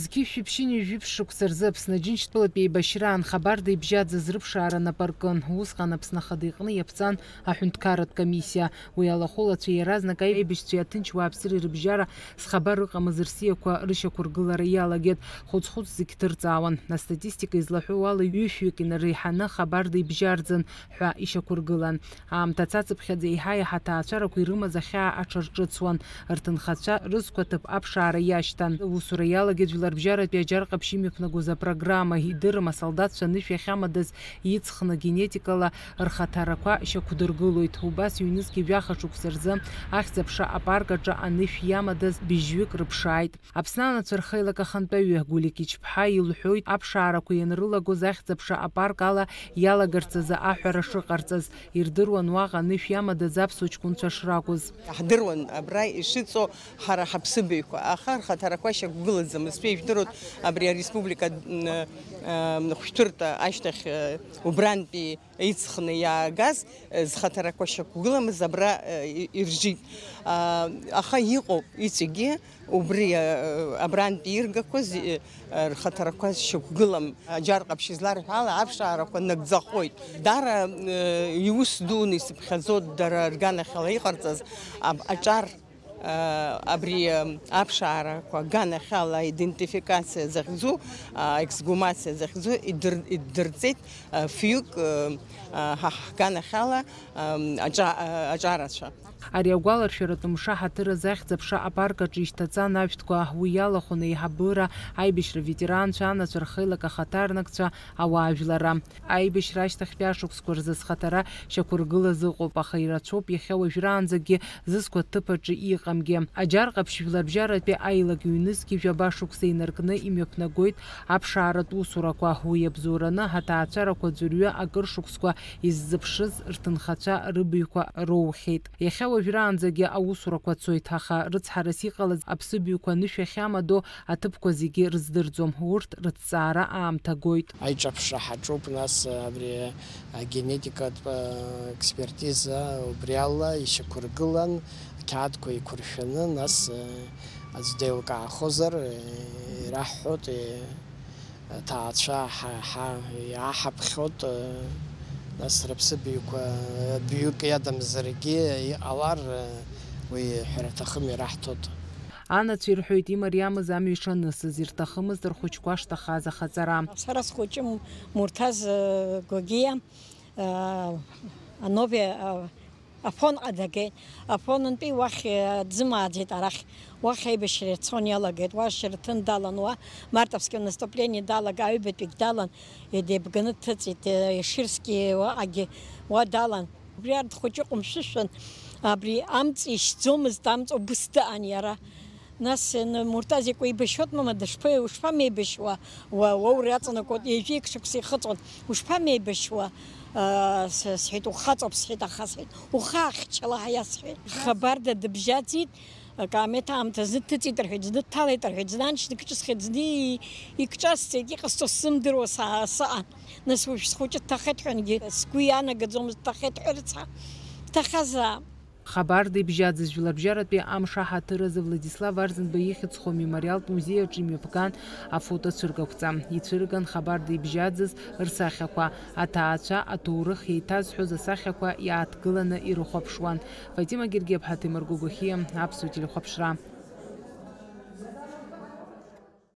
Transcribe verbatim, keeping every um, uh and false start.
Зқьи шәиԥшьыни жәиԥшь шықәса рзы Аԥсны Аџьынџьтәылатә еибашьраан Хабарда ибжьаӡыз рыԥшаара нап аркын. Усҟан Аԥсны Ахада иҟны иаԥҵан аҳәынҭқарратә комиссиа. Уи алахәылацәа иаразнак аибашьцәеи аҭынч уааԥсыреи рыбжьара зхабар ыҟамыз рсиақәа рышьақәыргылара иалагеит. Хәыц-хәыц зегь ҭырҵаауан. Астатистика излаҳәо ала, ҩышәҩык инареиҳаны Хабарда ибжьарӡын ҳәа ишьақәыргылан. Аамҭа цацыԥхьаӡа еиҳа-еиҳа аҭаацәарақәа ирымаз ахьаа аҽарҿыцуан. Рҭынхацәа рызқәа ҭыԥ аԥшаара иашьҭан. Аусура иалагеит жәларбжьаратәи аџьар ҟаԥшь имҩаԥнагоз апрограмма. Идырым асолдаҭцәа анышә иахьамадаз иҵхны генетикала рхаҭарақәа шьақәдыргылоит. Убас ҩнызқьи жәаха шықәса рзы ахьӡ-аԥша апарк аҿы анышә иамадаз быжьҩык рыԥшааит. Аԥсны анацәа рхеилак ахантәаҩы Гулик Ичԥҳа илҳәоит, аԥшаарақәа ианрылагоз ахьӡ-аԥша апарк ала иалагарц азы аҳәара шыҟарҵаз. Ирдыруан уаҟа анышә иамадаз аԥсуа ҷкәынцәа шракәыз. Иаҳдыруан абра ишыҵоу ҳара ҳаԥсыбаҩқәа, аха рхаҭарақәа шьақәгылаӡамызт. Шәа ижәдыруеит, абри ареспублика, м, м, хәшәтәырҭа ашьҭахь, э, убрантәи иҵхны иаагаз, э, зхаҭарақәа шьақәгыламыз абра, э, и-, иржит. А, аха иҟоуп иҵегьы убри, э, абрантәи иргақәаз, э, рхаҭарақәа шьақәгылам. Аџьар ҟаԥшь изларҳәо ала, аԥшаарақәа нагӡахоит. Дара, э, иус дуны исыԥхьаӡоит дара рганахьала иҟарҵаз аб-, аҿар, э, абри, э, аԥшаарақәа аганахьала идентификациа захьӡу, а, эксгумациа захьӡу идыр-, иддырҵеит, э, фҩык, э, а, ҳа ҳганахьала, э, аҿа-, э, аҿарацәа. Ари агәаларшәаратә мшы аҳаҭыр азы ахьӡ-аԥша апарк аҿы ишьҭаҵан ажәҭқәа, уи иалахәын аиҳабыра, аибашьра ветеранцәа, анацәа рхеилак ахаҭарнакцәа, ауаажәларра. Аибашьра ашьҭахьтәи ашықәсқәа рзы зхаҭара шьақәыргылаз ыҟоуп, аха ирацәоуп иахьа уажәраанӡагьы зызқәа ҭыԥ аҿы иҟамгьы. Аџьар ҟаԥшь жәларбжьаратәи аилак ҩнызқьи жәаба шықәса инаркны имҩаԥнагоит аԥшааратә усурақәа. Уи иабзоураны ҳаҭаацәарақәа аӡәырҩы акыр шықәсқәа иззыԥшыз рҭынхацәа рыбаҩқәа роухьеит. Иахьа уажәраанӡагьы аусурақәа цоит, аха рыцҳарас иҟалаз аԥсыбаҩқәа анышә иахьамадоу аҭыԥқәа зегьы рыздырӡом, урҭ рыҭҵаара аамҭа гоит. Аиҿаԥшра ҳаҿуп, нас абри агенетикатә, э, експертиза убри ала ишьақәыргылан, ақьаадқәа еиқәыршәаны, нас, э, аӡә деилкаахозар, э, ираҳҳәоит, э, Аҭаацәа ҳа, ҳа, иааҳаԥхьоит, нас рыԥсыбаҩқәа, бҩык иадамзаргьы иҟалар, уи ҳәара аҭахым, ираҳҭоит. Анацәа ирҳәоит, имариамыз амҩа ишанысыз, ирҭахымызт рхәыҷқәа шҭахаз ахаҵара. Сара схәыҷы М-, Мурҭаз, э, Гогиа, э, Аноби, э, Афонҟа дагеит. Афонынтәи уахь, э, дзымааӡеит арахь. Уахь аибашьра ицон иалагеит. Уа Шьараҭын далан, уа Мартовски наступление далага, аҩбатәигь далан, идеибганы дҭыҵит, э, Еширски уаҟагьы уа далан. Убри арҭ хәыҷы ҟәымшәышәын, абри амҵ ишьӡомызт, амҵ убыс дыҟан иара. Нас, н-, Муртаз икәа ибашьуа дмама, дышԥа-, ушԥамеибашьуа? Уа, уа ура иаҵанакуа, ҩажәеик шықәса ихыҵуан. Ушԥамеибашьуа? Аа, с-, сҳәеит, ухаҵоуп, сҳәеит, аха, сҳәеит, ухы ахьчалаҳа иасҳәеит. Хабарда дыбжьаӡит, акаамеҭ аамҭа зны дҭыҵит рҳәеит, зны дҭалеит рҳәеит, зны аншьнак ҿысхит, зны и-, икҿасҵеит, иҟасҵо сзымдыруа са-, сыҟан. Нас уажә схәыҷы дҭахеит ҳәангьы сгәы иаанагаӡомызт, дҭахеит ҳәа рыцҳа, дҭахазаап. Хабарда ибжьаӡыз жәларбжьаратәи амш аҳаҭыр азы Владислав Арӡынба ихьӡ зху амемориалтә музеи аҿы имҩаԥган афотоцәыргақәҵа. Ицәырган Хабарда ибжьаӡыз рсахьақәа, аҭаацәа, аҭоурых еиҭазҳәоз асахьақәа иааҭгыланы ирыхәаԥшуан. Фатима Гергиаԥҳа, Ҭемыр Гогохиа, Аԥсуа телехәаԥшра.